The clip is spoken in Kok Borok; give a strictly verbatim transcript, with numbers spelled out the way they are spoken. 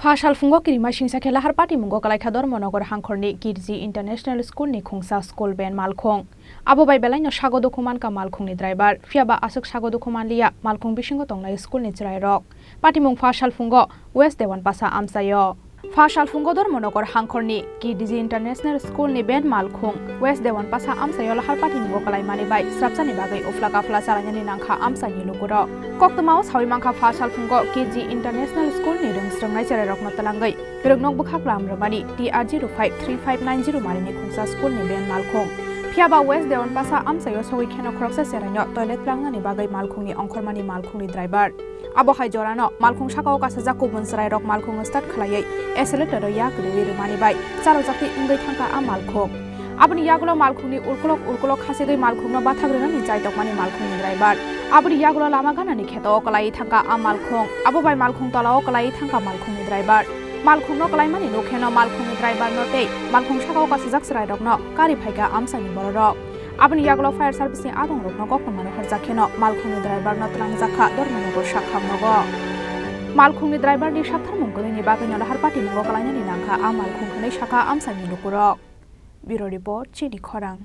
Pha salphungo kirima singsa khe lahar patimungo kalaikha Dharmanagar hangkhorni Kirji International School ni khungsa school van malkhung. Abo bai belaino sago dukhu mankha malkhungni driver, phiya ba aswk sago dukhu manliya malkhung bisingo tongnai school ni chwrairok. Patimung pha salphungo West Dewan Pasa amchaio. Pha salphungo Dharmanagar hangkhorni Kirji International School ni van malkhung West Dewan Pasa amchaio lahar patimungo kalaimani bai srapsani bagwi uphla kaphla chalainani nangkha amchaini lukurok. Koktwmao sawi mankha pha salphungo Kirji International School ni rwngsrwngnai cherairokno twlangwi rwngnok bwkhak lam rwmani T R zero five three five nine zero marini khungsa school ni van malkhung. Phiya ba West Dewan Pasa amchaio sogwi kheno khoroksa cheraino toilet plangnani bagwi malkhungni ongkhormani malkhungni driver. Abo hai jorano malkhung sakao kasajak kubun chwrairok malkhung start khlaiwi accelerator-o yak rwui rwmani bai chalojakti wngwi thangkha a malkhung. Aboni yagulo malkhungni ulkulok ulkulok khachigwi malkhungno bathak rwnani chai tongmani malkhungni driver. Aboni yagulo lama ganani kheto-o kwlaiwi thangkha a malkhung. Abo bai malkhung tola-o kwlaiwi thangkha malkhungni driver. Malkhungno kwlaimani nukheno malkhungni driver-no tei malkhung sakao kasajak chwrairokno kari phaikha amchaini bororok. Aboni yagulo fire service ni adongrokno koktwma rohorjak kheno malkhungni driver no twlangjakha Dharmanagar sakhamnogo. Malkhungni driver ni saktharmung kwrwini bagwino lahar patimungo kalainani nangkha a malkhung hwnwi sakha amchaini lukurok. Bureau report, Chini Khorang.